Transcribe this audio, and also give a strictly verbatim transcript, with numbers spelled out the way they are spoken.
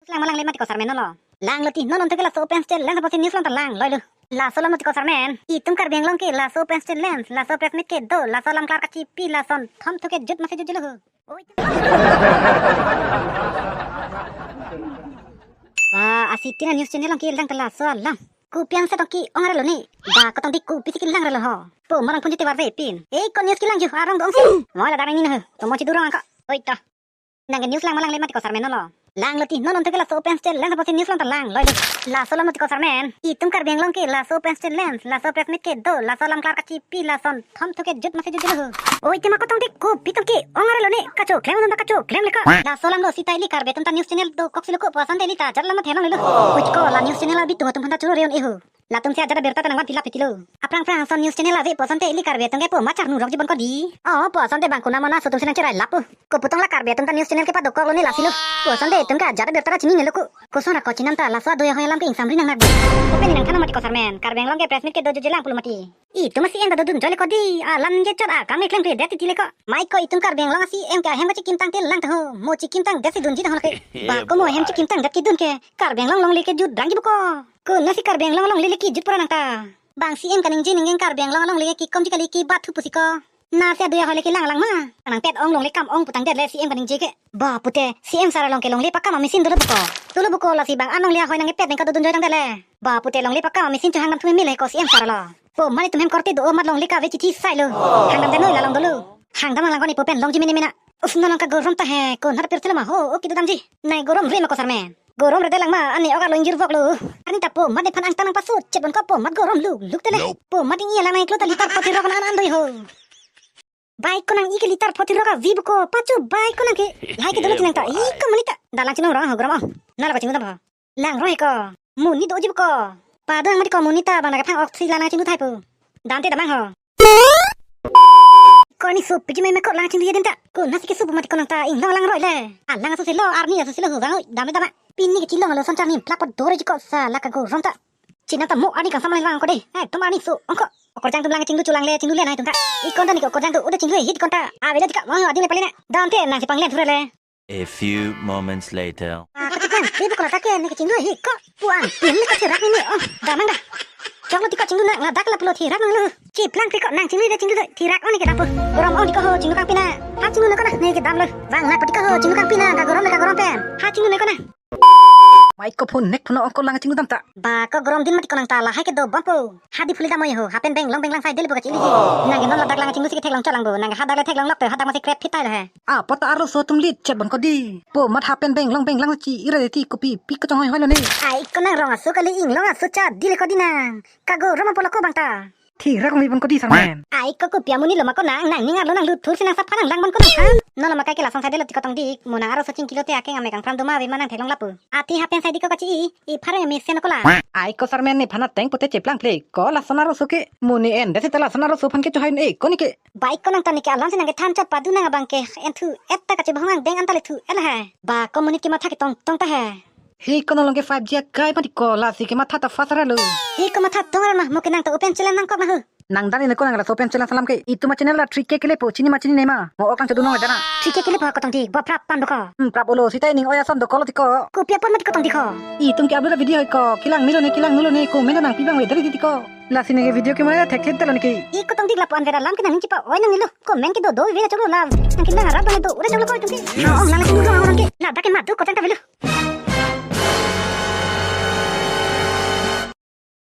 Lang ma langle mati ko Sarmen lo. Langlo ti, non non to ke laso open challenge apotsi news alam ta langloilo. Laso alam mati ko Sarmen. Itum Karbi Anglong ke laso open challenge, laso press meet kedo, laso alam klar kachipi, lason thom to kejut masi jutjutlo ho. Oi. Wah, asi tina news channel along ke lang ta laso alam. Kopi ansi tong ke-ong relo ni. Ba kotong dik kopisi kelang relo ho. Po marang pun jute warve pin. Eh, ko news kelang ju arong dong si. Mo la darang ni no ho. To mo chidu rong angka. Oi ta. Nang ke news lang ma langle mati ko Sarmen lo. Langlo ti, non non to ke laso open challenge apotsi news alam ta langloilo. Laso alam mati ko Sarmen. Itum Karbi Anglong ke laso open challenge, laso press meet kedo, laso alam klar kachipi, lason thom to kejut masi jutjutlo ho. Oi, tema kotong dik kopi tong ke-ong relo ni, kachoklem non ta kachoklem le ka. Laso alam lo sita ili Karbi atum ta news channel dokok silo ko, puson te ili ta ajat alam theklonglo. Oi ko, la news channel abitung atum aphan ta choro reon eho. Latum si ajat abirta ta nangvan tilap pitilo. Aphrang phrang ason news channel ave puson te ili Karbi atum ke po ma charnu rok jibon ko di. Oh, puson te bang kuna mana so atum si nangcherai lapu. Kopu tong la Karbi atum ta news channel kepadokoklo ni lasi lo. Puson te itum ke ajat abirta ta chininelo ko. Koson ra ko chinam ta laso adoi ahoi alam ke ingsamri nang nang. Open nang thanlo mati ko Sarmen. Karbi Anglong ke press meet kedo jutje lang pulo mati. Itum si en ta dodun joile ko di. Alam je chot akam ke klem ke det titi le ko. Mai ko itum Karbi Anglong asi em ke ahem ke chikim tangte lang ta ho. Mo chikim tangdet si dunji ta ho lake. Ba ko mo ahem chikim tangdet kedun ke Karbi Anglong longle kejut rangji buko. Konatsi Karbi Anglong longle le kejut pura nang ta. Bang C M kaningje ningje Karbi Anglong longle kekomji kali kebathu pusi ko. Nasi adoi ahoi le kelang lang ma. Nangpet ong longle kam ong pu tangdet le C M kaningje ke. Ba pute C M sar along ke longle pakam a-machine dolo buko. Dolo buko lasi bang an longle ahoi nangkepet nangkadodun joi tangdet le. Ba pute longle pakam a-machine chohang dam thu mil he ko C M sar lo. Po mani tum hem korte do amat longle kave chithi sailo. Hang damdet noi la long dolo. Hang dam lang lang ko ni po pen longji mene mena. Uf, non nang kagorom ta he, konat pirthe lo ma ho, o kedo damji. Nai gorom re ma ko Sarmen. Gorom redet lang ma, ani oka lo ingjir voklo. Ani ta po mat nephan angtan nangpaso, chebon ko po mat gorom luk luk tele. Nope. Po mat ingya lang nang iklo ta liter pho thirok an an doi ho. Bike ko nang-i ke liter pho thirok avi buko, pacho bike ko nang ke. Lahai ke dolo ti nang ta, iko mani ta. Dalang chinong rong ho gorom o. Nalo ko chingdam ho. Lang roi ko. Monit doji ko. Padang mati ko monit ta bang nang kephang oxygen lang chinglu thai pu. Dante damang ho. Ko ni sup piji mai me ko lang chinglu ya den ta. Konatsi ke sup mati ko nang ta inglong lang roi le. Alang aso selo arni aso selo hu bang oi dame dama. Pini ke chilong lo son chang nim plak po dore ji ko sa la kagorom ta. Chinam ta mo ani kangsam lang ko de. Eh, tum ani su ongko. Okorjang tum lang chinglu chulang le chinglu le nai tum ta. Ikon ta ni ko okorjang tu udah chinglu hit kon ta. Avelo jika mau adi le pali na. Dante nang si panglen thura le. A few moments later. Ah, kachikang, ibu kola take, neke chinglu hi ko. Puan, pin ni ko thirak ni ni, oh, damang dah. Choklo tiko chinglu nang, ladak la pulo thirak nang lu. Chiplang tiko nang chinglu de chinglu de, thirak oh neke dapu. Gorom oh tiko ho chinglu kangpi na. Ha chinglu nang ko na, neke dam lo. Vang nang patiko ho chinglu kangpi na, kagorom le kagorom pen. Ha chinglu nang ko na. Mai ko phone nek phone ongko lang chinglu dam ta. Ba ko gorom din mati ko nang ta lahai ke do bampo. Hadi phuli dam oi ho, hapen beng long beng lang sai dele boka chili ji. Nang ke non ladak lang chinglu si ke theklong cholang bo, nang ke hadak le theklong lok te, hadak masi krep phit tai le he. Apot ta arloso atum lit chet bon ko di. Po mat hapen beng long beng lang chi ira de ti kopi pi kachong hoi hoi lo ne. Ai ko nang rong aso kali inglong aso cha dile ko di nang. Kagorom apot lo ko bang ta. Thirak mi bon ko di Sarmen. Ai ko kopi amonit lo ma ko nang, nang ning arlo nang lut thur si nang sap phanang lang bon ko nang ha. Non lo ma kai ke lasong sai delo ti kotong dik, mo nang arloso chingki lo te akeng amek angphram doma ave ma nang theklong lapu. Athi hapen sai dik ko kachi i, i pharo ya mesen ko la. Ai ko Sarmen nephan ateng pute cheplang ple, ko lason arloso ke, mo ne en, desi ta lason arloso aphan ke chohai ne, ko ne ke. Bike ko nang ta neke alam si nang kethan chot padu nang abang ke en thu et ta kachebahong angdeng an ta le thu et la he. Ba ko monit kematha ketong tong ta he. He ko nang long ke five G akai pati ko lasi kematha ta fast ra lo. He ko matha tong ra ma mo ke nang ta open challenge nang kok na hu. Nang dani ne ko nang laso open challenge alam ke. Itum a channel la three K kelepo chini ma chinine ma. Mo ok lang chodu nong dana. Three K kelepo kotong dik bo prap pan bo ko. Hmm, prap olo sita ining oya son do kolo tiko. Kopi apot mati kotong dik ho. Itum ke upload video ko kilang milo ne kilang nulo ne comment nangpi bang we dari tiko. Lasi neke video ke mana thek thek talo neke. I kotong dik lapu-an vera lam ke nang chipa oi nang nilo. Comment ke do do vera choklo lam. Nang ke nang arap do do ura choklo ko itum ke. Oh, nang lasi nulo orang ke. Ladak ke madu kotang ta velo.